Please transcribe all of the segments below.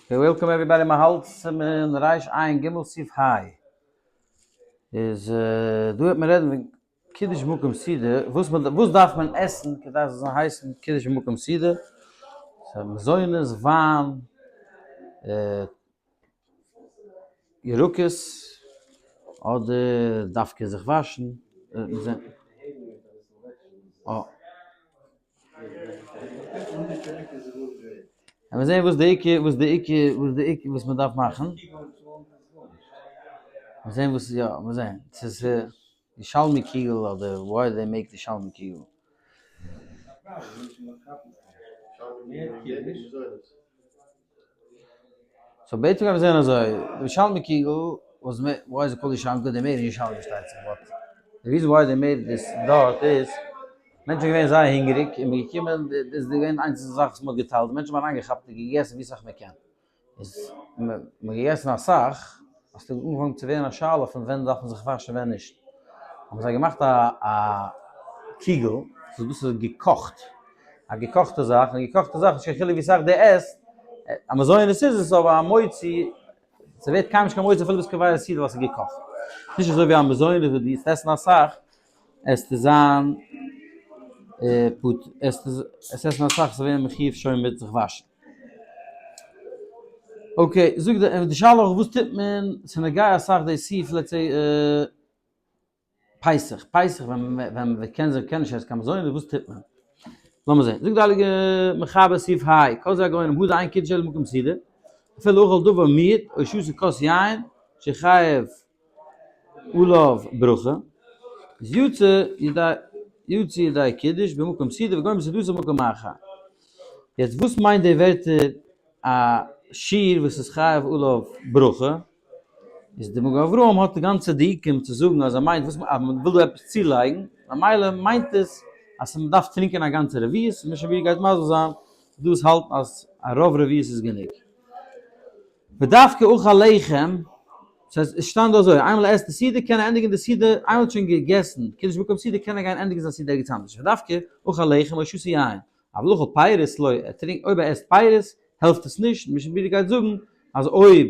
Okay, welcome everybody, מען האלט סימן ריש עין גימל סעיף היי. איז דא וועט מען רעדן וועגן קידוש במקום סעודה, וואס מען וואס דארף מען עסן כדי עס זאל הייסן קידוש במקום סעודה, ס'איז מזונות, וויין, ירקות, אדער דווקא זיך וואשן, לאמיר זען וואס די עיקר וואס די עיקר וואס די עיקר וואס מען דארף מאכן. מיר זען וואס יא מיר זען ס'איז ירושלמי קיגל אדער why they make די ירושלמי קיגל. So בעצם גיימיר זען אזוי, די ירושלמי קיגל וואס why is called ירושלמי because they made ירושלמי פארשטייט זיך but די reason why they made this דארט איז מענטשן זענען געווען זייער הונגעריג און מ'איז געקומען דאס איז געווען איינס זאך וואס מ'האט געטיילט די מענטשן האבן אריינגעכאפט און געגעסן ווי סאך מ'קען איז מ'האט געגעסן אסאך אז ס'האט אנגעפאנגען צו ווערן א שאלה פון ווען דארף מען זיך וואשן ווען נישט האבן זיי געמאכט א א קיגל וואס דאס איז געקאכט א געקאכטע זאך, און געקאכטע זאך נישט קיין חילוק ווי סאך דו עסט, א מזונות איז עס אבער א מוציא, ס'ווערט קיינמאל נישט קיין מוציא אפילו ביסט קובע סעודה ווייל ס'איז געקאכט. נישט אזוי ווי א מזונות וואס דו עסט עסן אסאך, עסטו זיין פטור, עסט עסן אסאך עסטו ווערן מחיוב שוין מיט זיך וואשן. Okay, זאגט די שאלה אויך וואס טוט מען, ס'איז נוגע אסאך די סעיף let's say פסח, פסח ווען ווען מען קען זיך קען נישט עסן קיין מזונות וואס טוט מען? לאמיר זען, זאגט די הייליגע מחבר סעיף היי, כל זה הגאונים הא דאין קידוש אלא במקום סעודה, אפילו אכל דבר מועט או שתה כוס יין שחייב עליו ברכה, איז יוצא ידי יוצא ידי קידוש במקום סעודה וגומר סעודתו במקום אחר. יעצט וואס מיינט די ווערטער א שיעור וואס איז חייב עליו ברכה? איז די מגן אברהם האט די גאנצע דיוקים צו זאגן אז ער מיינט וואס אז מען וויל דא עפעס צולייגן, ממילא מיינט עס אז מען דארף טרינקען א גאנצע רביעית, און משנה ברורה גייט מסביר זיין דא וואס האלטן אז א רוב רביעית איז גענוג. ודווקא אכל לחם, ס'הייסט עס שטאנט דא אזוי, איינמאל ער עסט די סעודה קען ער ענדיגן די סעודה, איינמאל ער האט שוין געגעסן קידוש במקום סעודה קען ער גיין ענדיגן זיין סעודה ערגעץ אנדערש, ודווקא אכל לחם או שתה יין, אבל אכל פירות לא, ער טרינקט, אויב ער עסט פירות העלפט עס נישט, משנה ברורה גייט זאגן אז אויב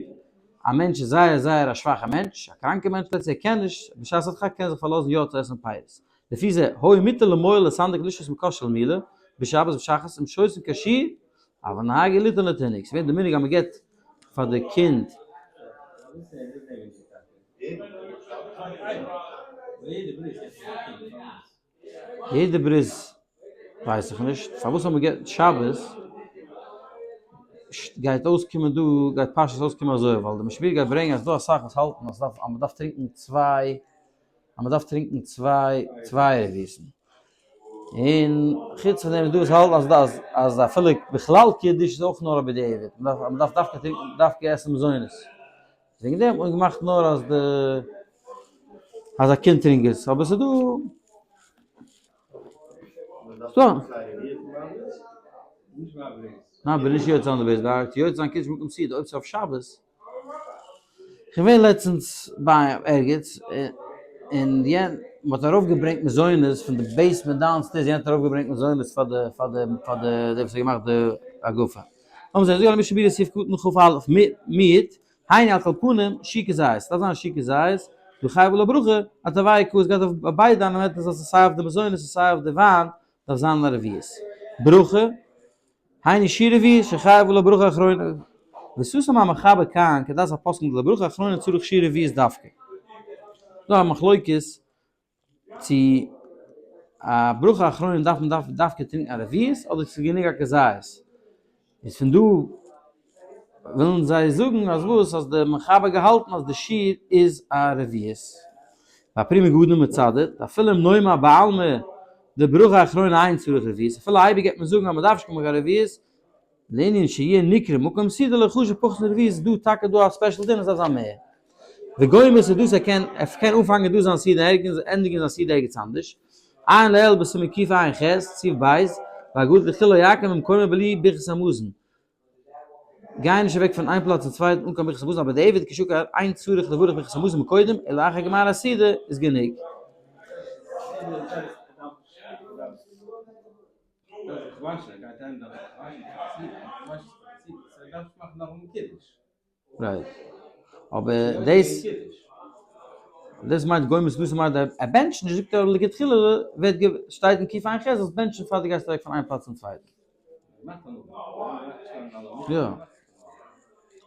א מענטש איז זייער זייער א שוואכע מענטש, א קראנקע מענטש let's say ער קען נישט, בשעת הדחק קען ער זיך פארלאזן יא צו עסן פירות. לפי זה, היה מותר למוהל לסנדק לשתות מכוס של מילה, בשבת בשחרית אם שותין כשיעור, אבל נהגו ליתן לתינוק, ס'ווערט די מנהג אז מ'געבט פאר די קינד. יעדע ברית ווייס איך נישט פארוואס האט מען געבט שבת גייט אויסקומען דא גייט פשטות אויסקומען אזוי ווייל די משנה ברורה גייט ברענגען אז ס'דא אסאך וואס האלטן אז דארף אז מ'דארף טרינקען צוויי אז מ'דארף טרינקען צוויי צוויי רביעית'ן און חוץ פון דעם איז דא וואס האלטן אז אז אז אפילו בכלל קידוש איז אויך נאר א בדיעבד מ'דארף מ'דארף דווקא טרינקען דווקא עסן מזונות. וועגן דעם האט מען געמאכט נאר אז די אז א קינד טרינקט עס, אבער ס'איז דא ס'דא. ניין בין נישט יוצא אן די בית ביי יוצא זיין קידוש במקום סעודה אויב ס'איז אויף שבת. כ'בין לעצטנס ביי ערגעץ און יענ מ'האט ארויפגעברענגט מזונות פון די basement downstairs יענער האט ארויפגעברענגט מזונות פאר די פאר די פאר די דער וואס האט געמאכט די הגפה. לאמיר זען זאג משנה ברורה סעיף קטן כ"א מיעוט היינו על כל פנים שיעור כזית, ס'דארף זיין שיעור כזית, דהא חייב עליו ברכה, אתרוייהו קא, עס גייט אויף ביידע אלעמענטן אז סיי אויף די מזונות און סיי אויף די וויין דארף זיין א רביעית ברכה, היינו שיעור רביעית שחייב עליו ברכה אחרונה, וסתם המחבר כאן כדעת הפוסקים דלברכה אחרונה צריך שיעור רביעית דווקא. דא א מחלוקת צו א ברכה אחרונה דארף מען דווקא טרינקען א רביעית אדער ס'איז גענוג א כזית, איז פון דא ווילן זיי זאגן אז וואס אז די מחבר געהאלטן אז די שיעור איז א רביעית. והפרי מגדים מצדד, אפילו אם נאמר בעלמא דברכה אחרונה אין צריך רביעית, אפילו אייביג גייט מען זאגן אז מ'דארף נישט קיין רביעית, לענין שיהיה נקרא מקום סעודה לא חשוב פחות מרביעית איז דא טאקע דא א special דין אז דארף זיין מער. וגומר סעודתו ער קען ער קען אנפאנגען דא זיין סעודה ערגעץ ענדיגן זיין סעודה ערגעץ אנדערש. עיין לעיל בסימן קע"ח סעיף ב' והגדול לכתחילה לא יקום ממקומו בלי ברכת המזון. גיי נישט אוועק פון איין פלאץ צום צווייטן אן קיין ברכת המזון אבער בדיעבד כשקר אין צריך לברך ברכת המזון מקודם אלא אחר גמר הסעודה איז גענוג. Right. אבער דאס דאס מיינט גומר סעודתו מיינט ער בענטשט נישט, זאגט ער לכתחילה ווערט שטייט אין קע"ח זאלסט בענטשן פאר דו גייסט אוועק פון איין פלאץ צום צווייטן. יא.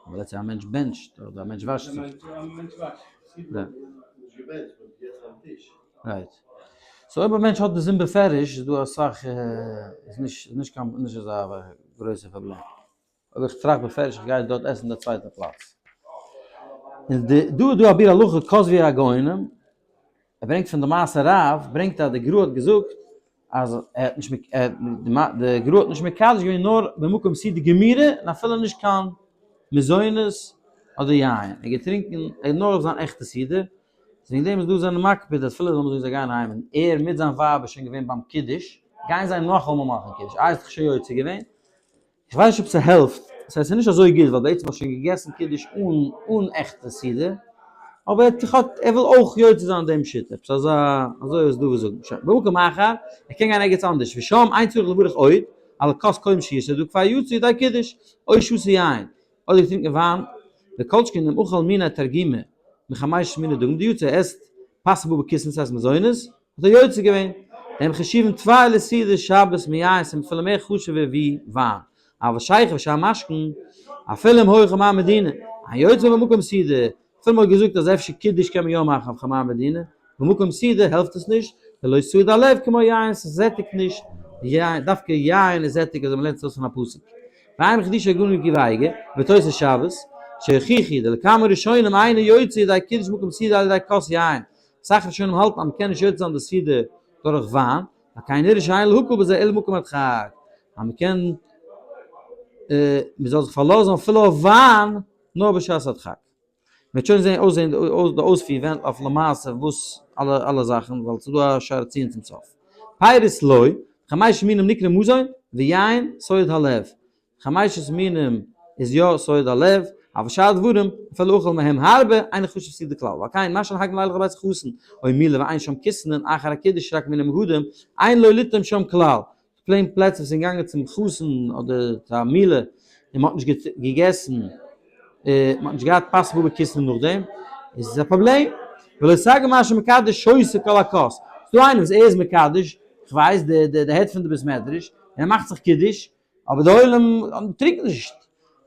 אבער let's say א מענטש בענטשט אדער א מענטש וואשט זיך. Right. So אויב א מענטש האט די זון בפירוש איז דא אסאך איז נישט נישט קיין נישט אזא גרויסע פראבלעם. אויב איך טראכט בפירוש איך גיי דארט עסן די צווייטע פלאץ. איז די דא איז דא א ביאור הלכה כתבו הגאונים, ער ברענגט פון די מעשה רב, ברענגט אז די גרא האט געזאגט אז ער האט נישט די גרא האט נישט מקדש געווען נאר במקום סעודה גמורה און אפילו נישט קיין מזונות אדער יין, ער האט געטרינקען נאר אויף זיין עכטע סעודה, וועגן דעם איז דא זענען מקפיד אז אפילו זאל מען זאגן זיי גייען אהיים און ער מיט זיין ווייב איז שוין געווען ביים קידוש, גייען זיי נאכאמאל מאכן קידוש, איי איז דאך שוין יוצא געווען, איך ווייס נישט אויב ס'העלפט, ס'הייסט ס'איז נישט אזוי גוט ווייל בעצם האסט שוין געגעסן קידוש אן אן עכטע סעודה, אבער ער האט ער וויל אויך יוצא זיין דעם שיטה, עפעס אזא אזוי איז דא וואס זאגן, שוין, במקום אחר, ער קען גיין ערגעץ אנדערש, ושם אין צריך לברך עוד, על כוס קודם שיסעדו כבר יצא ידי קידוש, או שתה יין, אדער געטרינקען וויין, וכל שכן אם אכל מיני תרגימא מחמשת מיני דגן דיצא עסט פת הבאה בכיסנין ס'הייסט מזונות, האט ער יוצא געווען, והם חשובים טפי לסעודת שבת מיין ס'איז אפילו מער חשוב'ער ווי וויין, אבל שכר ושאר משקין, אפילו אם היו חמר מדינה, אין יוצא במקום סעודה, אפילו מ'האט געזאגט אז אפשר קידוש קען מען יא מאכן אויף חמר מדינה, במקום סעודה העלפט עס נישט, ולא סעוד הלב כמו יין, ס'זעטיגט נישט, דווקא יין איז זעטיג אזוי מ'לערנט עס אויס פון א פסוק. ועיין בחידושי הגאון רבי עקיבא אייגער, בתוס' שבת, שהוכיחו דלכמה ראשונים אינו יוצא ידי קידוש במקום סעודה על ידי כוס יין, אסאך ראשונים האלטן אז מ'קען נישט יוצא זיין די סעודה דורך וויין, על כן נראה שאין להקל בזה אלא במקום הדחק, אז מ'קען מ'זאל זיך פארלאזן אפילו אויף וויין נאר בשעת הדחק. מ'וועט שוין זען אויסזען די אויספיר ווען אויף למעשה וואס אלע אלע זאכן ווייל ס'איז דא א שער ציון צום סוף. פירות לא, חמשת מינים נקרא מזון, ויין סועד הלב. חמשת מינים איז יא סועד הלב, אבל שאר דברים, אפילו אכל מהם הרבה, אינו חשוב סעודה כלל. ועל כן, מה שנהג מלילך לבית חתן, או מילה ואין שם כיסנין אחר הקידוש רק מינים מגודים, אין לו לטעום שם כלל. plain פלעצער וואס זענען געגאנגען צום חתן אדער צו א מילה און מ'האט נישט געגעסן, מ'האט נישט געהאט פת הבאה בכיסנין נאכדעם, איז עס א פראבלעם. ולא סגי מה שמקדש שותה כל הכוס. ס'דא איינער וואס ער איז מקדש, כ'ווייס, די head פון די בית מדרש, און ער מאכט זיך קידוש, אבער די עולם טרינקט נישט,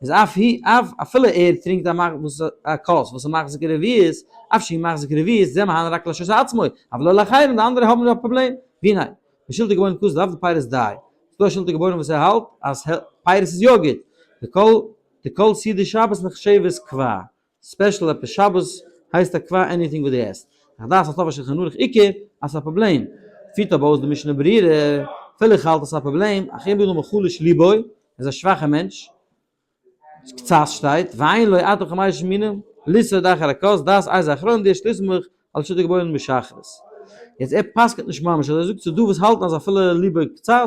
איז אף היא אף אפילו ער טרינקט א מאכ וואס א כוס וואס איז מחזיק רביעית, אף שהיא מחזיק רביעית זה מהנה רק לשותה עצמו, אבל לא לאחרים, די אנדערע האבן א פראבלעם, והנה, בשלהי גאונים כוס דארף די פירות די, ס'דא א שלהי גאונים וואס ער האלט אז פירות איז יא גוט, די כל די כל סעודת שבת נחשבת קבע, special עפעס שבת הייסט א קבע anything וואס דו עסט. אך דעת הטוב השולחן ערוך עיקר אז ס'איז א פראבלעם. פירט אבער אויס די משנה ברורה, אפילו איך האלט אז ס'איז א פראבלעם, אך אם אדם חלש ליבו, ער איז א שוואכע מענטש, קצת שטייט, ואין לו עתה חמש מינים, לסעוד אחר הכוס, דעת איזה אחרון דיש לסמוך על שיטה געבוירן בשחרית. יעצט ער פסק'נט נישט ממש אזוי, ער זאגט ס'איז דא וואס האלטן אז אפילו ליבו קצת,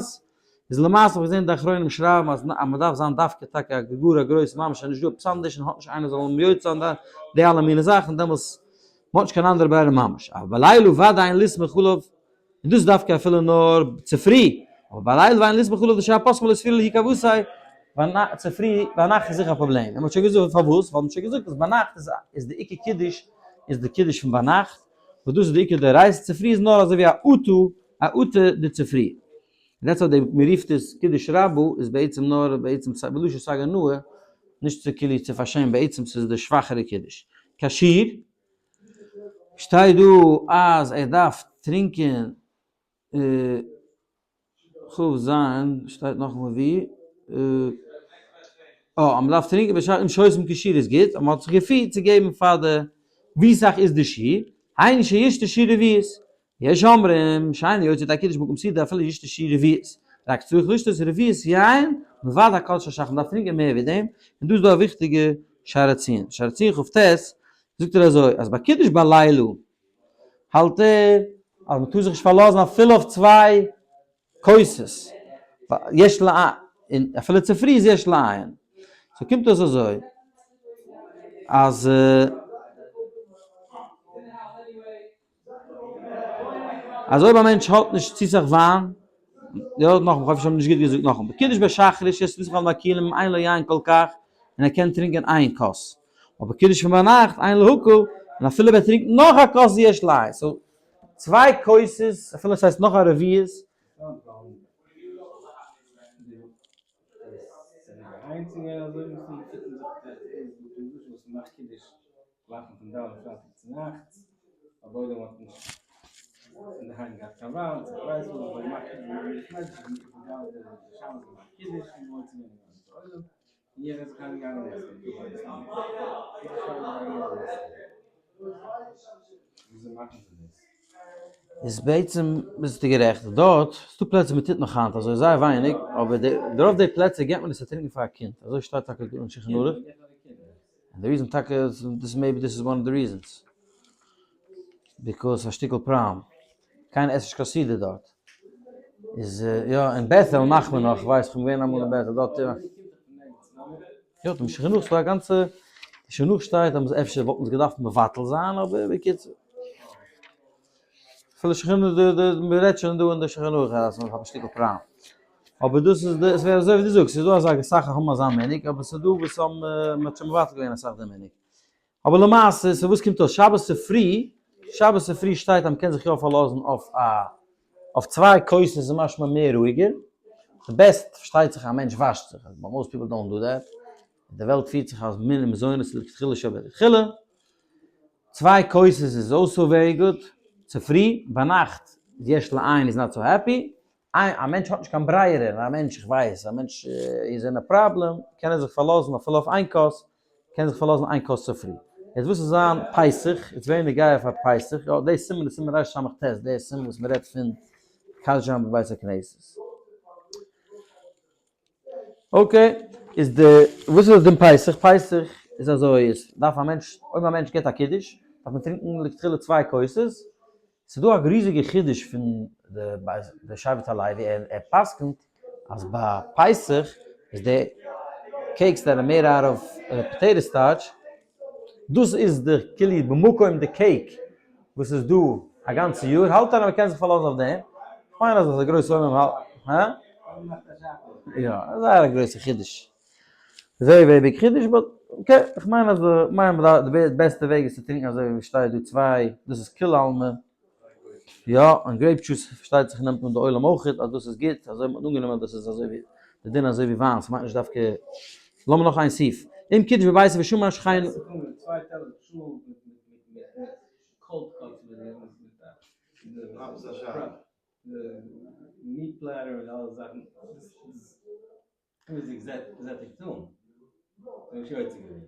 איז למעשה האב איך געזען די אחרונים שרייבן אז אז מ'דארף זיין דווקא טאקע א גאר א גרויסע ממש אז נישט דא עפעס אנדערש און האט נישט איינער זאל אים יוצא זיין די אלע מיני זאכן דעמאלס מ'האט נישט קיין אנדערע ברירה ממש אבל בלילה ודאי אין לסמוך עליו און דאס דווקא אפילו נאר צופרי אבער בלילה ואין לסמוך עליו דשאר פוסקים לא סבירא להו כוותיה צופרי ביינאכט איז זיכער א פראבלעם און מ'האט שוין געזאגט פארוואס ווייל מ'האט שוין געזאגט אז ביינאכט איז איז די עיקר קידוש איז די קידוש פון ביינאכט וואס דאס איז די עיקר דאורייתא צופרי איז נאר אזוי ווי א אטו א אטו די צופרי. that's why מען רופט עס קידוש רבו איז בעצם נאר בעצם בלשון סגי נהור, נישט צו כאילו צו פארשעמען בעצם ס'איז די שוואכערע קידוש. כשיר, שטייט דא אז ער דארף טרינקען כ"ז, שטייט נאכאמאל ווי? אה, אז מ'דארף טרינקען בשעת אם שותים כשיר איז גוט, אז מ'האט זיך געפירט צו געבן פאר די, ווי סאך איז די שיעור? היינו שישתה שיעור רביעית, יש אומרים שאינו יוצא ידי קידוש במקום סעודה אפילו ישתה שיעור רביעית, רק צריך לשתות רביעית יין מלבד הכוס של שחר, מ'דארף טרינקען מער ווי דעם, און דא איז דא א וויכטיגע שער הציון, שער הציון כ"ט זאגט ער אזוי אז ביי קידוש בלילה האלט ער אז מ'טאר זיך נישט פארלאזן אפילו אויף צוויי כוסות, יש לעיין, און אפילו צופרי איז יש לעיין. So קומט אויס אזוי, אז אז אויב א מענטש האט נישט צו סאך וויין, יא, נאכאמאל, כ'האב נישט גוט געזאגט, נאכאמאל, קידוש בשחרית, יש לסמוך על מקילין, אין לו יין כל כך. און ער קען טרינקען איין כוס. אבער קידוש פון ביינאכט אין להקל, און אפילו ווען ער טרינקט נאך א כוס יש לעיין. so צוויי כוסות, אפילו עס הייסט נאך א רביעית. איז בעצם ביסטו גערעכט, דארט ס'דא פלעצער מען טוט נאך היינט אזוי זייער ווייניג, אבער די רוב די פלעצער געבט מען עס צו טרינקען פאר א קינד, אזוי שטייט טאקע דא אין שולחן ערוך, און די reason טאקע איז דאס maybe דאס איז one of the reasons, because א שטיקל פראם, קיינער עסט נישט קיין סעודה דארט, איז יא אין בעטעל מאכט מען נאך, כ'ווייס כ'בין געווען אמאל אין בעטעל דארט יא. יא די שולחן ערוך ס'דא א גאנצע שולחן ערוך שטייט אז אפשר וואלט מען עס געדארפט מבטל זיין אבער בקיצור. אפילו שולחן ערוך די די מ'רעדט שוין דא אין די שולחן ערוך אז מ'האט א שטיקל פראם. אבער דאס איז די ס'ווער אזוי ווי דו זאגסט ס'איז דא אזא אסאך האבן אזא מנהג אבער ס'איז דא וואס האבן מ'האט שוין מבטל געווען אסאך די מנהג. אבער למעשה so וואס קומט אויס שבת צופרי, שבת צופרי שטייט אז מ'קען זיך יא פארלאזן אויף א אויף צוויי כוסות איז משמע מער רואיגער, די best פארשטייט זיך א מענטש וואשט זיך, but most people don't do that, די וועלט פירט זיך אז מין מזונות איז לכתחילה שבתחילה, צוויי כוסות איז also very good, צופרי, ביינאכט איז יש לעיין איז not so happy, א מענטש האט נישט קיין ברירה, און א מענטש, איך ווייס, א מענטש איז אין א פראבלעם, קען ער זיך פארלאזן אפילו אויף איין כוס, קען זיך פארלאזן איין כוס צופרי. יעצט וואס איז זיין פסח, איז ווער נוגע פאר פסח, יא, די סימן איז סימן רס"ט, די סימן וואס מען רעדט פון מקדש זיין בבית הכנסת. okay, איז די, וואס איז דעם פסח? פסח איז אזוי, איז דארף א מענטש, אויב א מענטש גיבט א קידוש, דארף מען טרינקען לכתחילה צוויי כוסות, ס'איז דא א ריזיגע חידוש פון די שבט הלוי, ער פסק'נט אז ביי פסח איז די cakes that are made out of potato starch, דאס איז די כלי במקום די cake וואס איז דא א גאנצע יאר, האלט ער אז מ'קען זיך פארלאזן אויף דעם, כ'מיין אז א גרויסע עולם האלט, הא? יא, זייער א גרויסע חידוש. very very big חידוש but okay, איך מיין אז מיין די בעסטע וועג איז צו טרינקען אזוי ווי שטייט דא צוויי, דאס איז כולי עלמא, יא, און grape juice פארשטייט זיך נעמט מען די עולם אויכעט אז דאס איז גוט, אזוי האט מען אנגענומען אז דאס איז אזוי ווי די דין אזוי ווי וויין, ס'מיינט נישט דווקא, לאמיר נאך איין סעיף, אם קידש בביתו ושמע שכנו.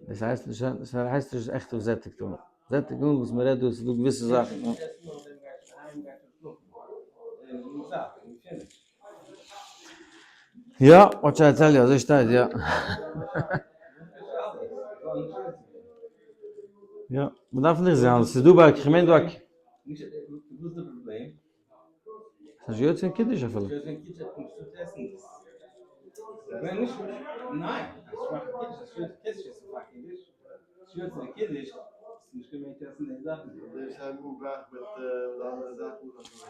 דאס הייסט נישט דאס הייסט נישט עכט געזעטיגט אן. זעטיגט אן וואס מ'רעדט דא איז דא געוויסע זאכן. יא, what should I tell you, אזוי שטייט יא. יא, מ'דארף נישט זיין, ס'איז דא ביי, כ'מיין דא א. ס'איז נישט יוצא אין קידוש אפילו.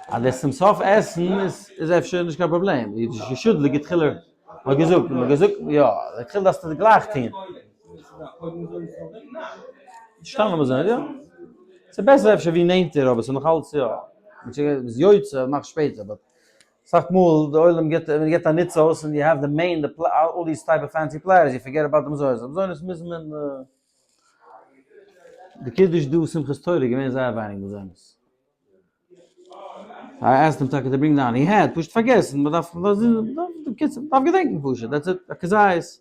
אז דאס צום סוף עסן איז אפשר נישט קיין פראבלעם, you should לכתחילה, מ'האט געזאגט, מ'האט געזאגט, יא, לכתחילה דארפסטו גלייך טון. שטאנען מוז זיין, יא. ס'איז בעסער אפשר ווי נענטער אבער ס'איז נאך אלץ יא. מ'איז יוצא מאך שפעטער but אסאך מאל די עולם גיבט מען גיבט א נוץ אויס און you have the main the all these type of fancy platters you forget about די מזונות. מזונות מוז מען די קידוש דא שמחת תורה איז געווען זייער ווייניג מזונות. I asked him טאקע to bring down, he had פשוט פארגעסן, מען דארף בקיצור מען דארף געדענקן פשוט, that's it, א כזית.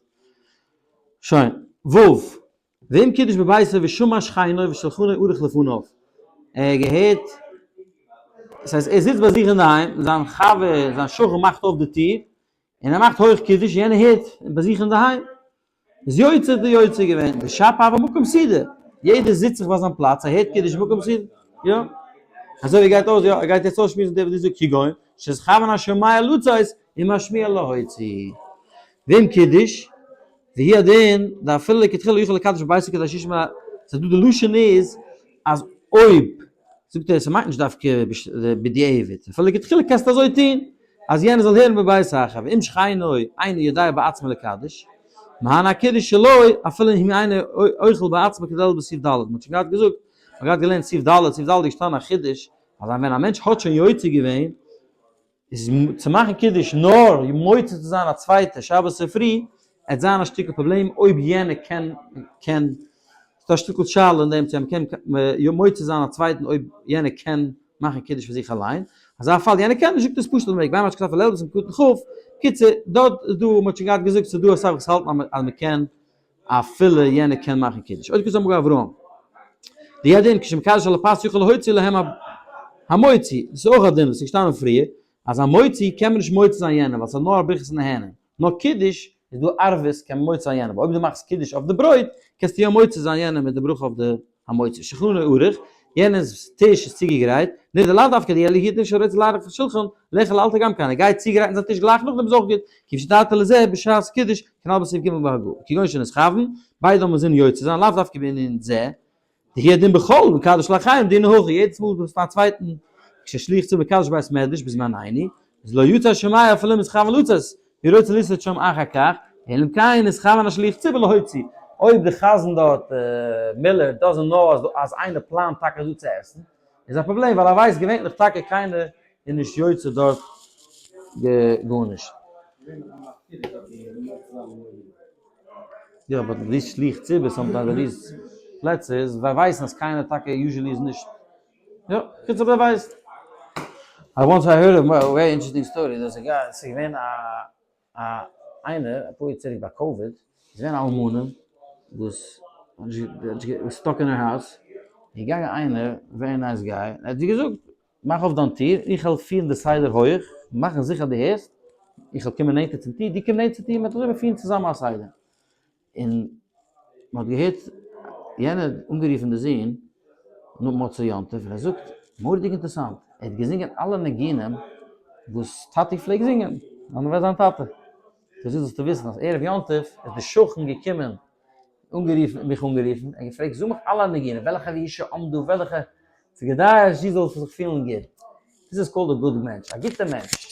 שוין. ו'. ואם קידש בביתו ושמע שכנו ושלחנו ערוך לפניו, ער האט געהערט, דאס הייסט ער זיצט ביי זיך אינדערהיים, זיין חבר, זיין שכן מאכט אויף די טיר, און ער מאכט הויך קידוש, יענער הערט ביי זיך אינדערהיים, איז יוצא די יוצא געווען, ושפיר במקום סעודה, יעדער זיצט זיך ביי זיין פלאץ, ער הערט קידוש במקום סעודה, יא, אזוי ווי גייט אויס, יא, ער גייט יעצט אויסשמועסן די וואס דו זאגסט, כגון, שנתכוון השומע לצאת ומשמיע להוציא, ואם קידש, והוא הדין, דאפילו לכתחילה יכול לקדש בביתו כדי שישמע, ס'איז דא די לשון איז אז אויב, זאגט ער ס'מיינט נישט דווקא בדיעבד, אפילו לכתחילה קענסטו אזוי טון, אז יענער זאל הערן בבית אחר, ואם שכנו אינו יודע בעצמו לקדש. מהן הקידוש שלו אפילו אם אינו אוכל בעצמו כדלהלן בסעיף ד', מען האט שוין געהאט געזאגט, מען האט געהאט געלערנט סעיף ד', סעיף ד' איז געשטאנען א חידוש, אז ווען א מענטש האט שוין יוצא געווען, איז צו מאכן קידוש נאר מוציא צו זיין א צווייטע שבת צופרי, עט זיין א שטיקל פראבלעם אויב יענער קען קען, ס'דא א שטיקל שאלה אין דעם צו מ'קען מוציא זיין א צווייטן אויב יענער קען מאכן קידוש פאר זיך אליין, אזא פאל יענער קען נישט זאגט עס פשוט אז מ'מעג, ביים השקפה ליל בסעיף קטן כ', קיצור דארט איז דא, מ'האט שוין געהאט געזאגט ס'איז דא אסאך וואס האלטן אז מ'קען אפילו יענער קען מאכן קידוש. עוד כזאת אמר אברהם. די הדין כשמקדש על הפת יוכל להוציא להם המוציא. דאס איז אויך א דין וואס איז געשטאנען פריער, אז א מוציא קען מען נישט מוציא זיין יענעם ווייל ס'איז נאר א ברכת נהנין. נאר קידוש איז דא ערבות קען מען מוציא זיין יענעם. אויב דו מאכסט קידוש אויף די ברויט קענסטו יא מוציא זיין יענעם מיט די ברכה אויף די המוציא. שולחנו ערוך, יענעמ'ס טיש איז צוגעגרייט, נישט לאו דווקא די אלא היתר שרוצה לערוך שולחן לאכול לאלתר גם כן, ער גייט צוגרייטן זיין טיש גלייך נאכדעם איז אויך גוט, כפי שתיארתי לזה בשעת קידוש כנל בסעיף ג' בהגה, כגון שנתכוון, ביידע האבן אינזין יוצא זיין, לאו דווקא בענין זה, דהוא הדין בכל מקדש לאחרים דינא הכי, יעדעס מאל וואס א צווייטן כששליח ציבור מקדש בית מדרש בזמנינו, איז לא יצא שומע אפילו מתכוון לצאת, והוא רוצה לסעוד שם אחר כך, אלא אם כן נתכוון השליח ציבור להוציא. אויב די חזן דארט מילער doesn't know אז איינער פלאנט טאקע דא צו עסן, איז א פראבלעם ווייל ער ווייסט געווענליך טאקע קיינער איז נישט יוצא דארט גארנישט. יא but די שליח ציבור sometimes ביי these פלעצער זיי ווייסן אז קיינער טאקע usually איז נישט יא, קיצור ווער ווייסט. I once I heard a very interesting story, דאס איז ס'איז געווען א א איינער אפאר יאר צוריק ביי COVID, איז געווען א אלמנה וואס was stuck אין her house, איז געגאנגען איינער, very nice guy, ער האט איר געזאגט, מאך אויף דיין טיר, איך וועל פירן די סדר הויעך, מאכן זיכער דו הערסט, איך וועל קומען נענטער צום טיר, דו קום נענטער צום טיר, מען וועט אזוי פירן צוזאמען א סדר. און מען האט געהערט יענער האט אנגערופן די זון נאך מוצאי יום טוב און ער זאגט מורא'דיג אינטערסאנט ער האט געזינגען אלע ניגונים וואס טאטי פלעגט זינגען, און ווער איז זיין טאטע? דאס זאלסטו וויסן אז ערב יום טוב איז די שכן געקומען אנגערופן מיך אנגערופן און געפרעגט זאג מיך אלע ניגונים וועלכע והוא שעמדה וועלכע ס'איז כדאי אז זי זאל זיך פילן גוט, this is called a good מענטש, א גוטע מענטש.